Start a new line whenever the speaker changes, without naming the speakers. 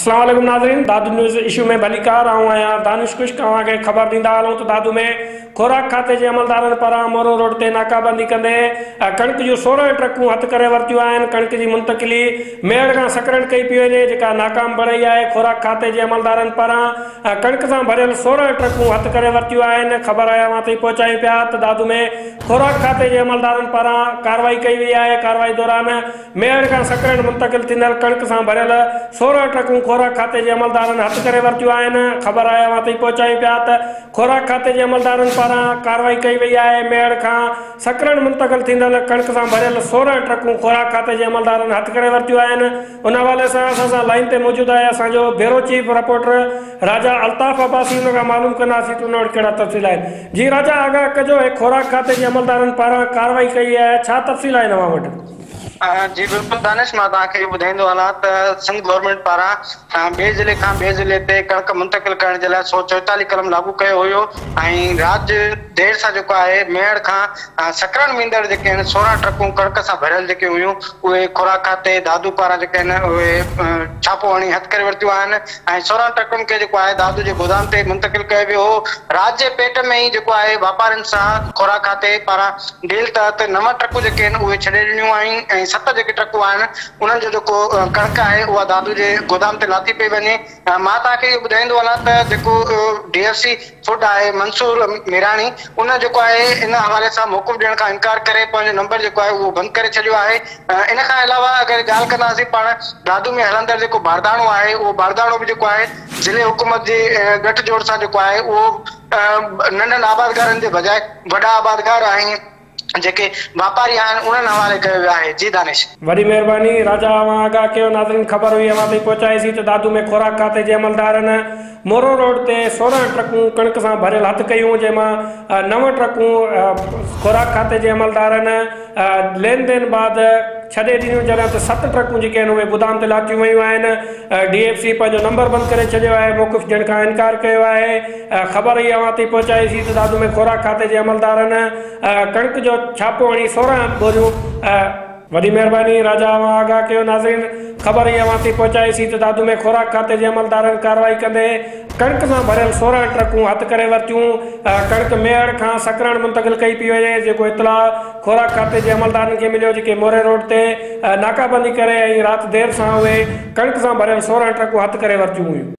اسلام عليڪم ناظرين دادو نيوز اشو ۾ ڀليڪار آئون آهيان دانش خشڪ اوهان کي خبر ڏيندا هلون ته دادو ۾ خوراڪ کاتي جي عملدارن پاران مورو روڊ تي ناڪابندي ڪندي ڪڻڪ جون 16 ٽرڪون هٿ ڪري ورتيون آهن ڪڻڪ جي منتقلي ميهڙ کان سڪرنڊ ڪئي پئي وڃي جيڪا ناڪام بڻائي آهي خوراڪ کاتي جي عملدارن پاران ڪڻڪ سان ڀريل 16 ٽرڪون هٿ ڪري ورتيون آهن خبر آهي اوهان تائين پهچايون پيا ته دادو ۾ خوراڪ کاتي جي عملدارن پاران ڪارروائي ڪئي وئي آهي ڪارروائي دوران ميهڙ کان سڪرنڊ منتقل ٿيندڙ ڪڻڪ سان ڀريل 16 ٽرڪون خوراڪ کاتي جي عملدارن هٿ ڪري ورتيون آهن. خبر آهي اوهان تائين پهچايون پيا ته خوراڪ کاتي جي عملدارن پاران ڪارروائي ڪئي وئي آهي. ميهڙ کان سڪرنڊ منتقل ٿيندڙ ڪڻڪ سان ڀريل 16 ٽرڪون خوراڪ کاتي جي عملدارن هٿ ڪري ورتيون آهن. ان حوالي سان اسان سان لائين تي موجود آهي اسان جو bureau chief reporter Raja Altaf Abbasi ان کان معلوم ڪنداسين ته ان وٽ ڪهڙا تفصيل آهن. جي راجا آگاهه ڪجو هي خوراڪ کاتي جي عملدارن پاران ڪارروائي ڪئي آهي ڇا تفصيل آهن اوهان وٽ؟
جي بلڪل دانش مان توهان کي اهو ٻڌائيندو هلان ته سنڌ گورنمينٽ پاران ٻئي ضلعي کان ٻئي ضلعي تي ڪڻڪ منتقل ڪرڻ جي لاء 144 قلم لاڳو ڪيو هيو ۽ رات جي دير سان جيڪو آهي ميهڙ کان سڪرنڊ ويندڙ جيڪي آهن 16 ٽرڪون ڪڻڪ سان ڀريل جيڪي هيون اهي خوراڪ کاتي دادو پاران جيڪي آهن اهي ڇاپو هڻي هٿ ڪري ورتيون آهن ۽ 16 ٽرڪن کي جيڪو آهي دادو جي گودام تي منتقل ڪيو ويو هو رات جي پيٽ ۾ ئي جيڪو آهي واپارين سان خوراڪ کاتي پاران ڊيل تحت 9 ٽرڪون جيڪي آهن اهي ڇڏي ڏنيون آهن ۽ 7 جيڪي ٽرڪون آهن انهن جو جيڪو ڪڻڪ آهي اها دادو جي گودام تي لاٿي پئي وڃي. مان توهان کي اهو ٻڌائيندو هلان ته جيڪو ڊي ايف سي فوڊ آهي منصور ميراڻي ان جيڪو آهي ان حوالي سان موقف ڏيڻ کان انڪار ڪري پنهنجو نمبر جيڪو آهي اهو بند ڪري ڇڏيو آهي. ان کان علاوه اگر ڳالهه ڪنداسين پاڻ دادو ۾ هلندڙ جيڪو بارداڻو آهي اهو بارداڻو به جيڪو آهي ضلعي حڪومت جي ڳٺ جوڙ سان جيڪو آهي اهو ننڍن آبادگارن جي بجاء وڏا آبادگار ۽ جيڪي واپاري آهن انهن حوالي ڪيو ويو آهي. جي دانش.
وڏي مهرباني راجا اوهان آگاهه ڪيو ناظرين خبر هئي اوهان تائين پهچائي سين ته دادو ۾ خوراڪ کاتي جي عملدارن مورو روڊ تي 16 ٽرڪون ڪڻڪ سان ڀريل هٿ ڪيون جنهن مان 9 ٽرڪون خوراڪ کاتي جي عملدارن لين دين بعد ڇڏي ڏنيون جڏهن ته 7 ٽرڪون جيڪي آهن اهي گدام تي لاٿيون ويون آهن ڊي ايف سي پنهنجو نمبر بند ڪري ڇڏيو آهي موقف ڏيڻ کان انڪار ڪيو آهي خبر ئي اوهان تائين پهچائي سين ته دادو ۾ خوراڪ کاتي جي عملدارن ڪڻڪ جو ڇاپو هڻي 16 ٻوريون وڏي مهرباني راجا اوهان آگاهه ڪيو ناظرين خبر ئي اوهان تائين پهچائي سين ته دادو ۾ خوراڪ کاتي جي عملدارن ڪارروائي ڪندي ڪڻڪ سان ڀريل 16 ٽرڪون هٿ ڪري ورتيون ڪڻڪ ميهڙ کان سڪرنڊ منتقل ڪئي پئي وڃي جيڪو اطلاع خوراڪ کاتي جي عملدارن کي مليو جيڪي موري روڊ تي ناڪابندي ڪري ۽ رات دير سان اهي ڪڻڪ سان ڀريل 16 ٽرڪون هٿ ڪري ورتيون هيون.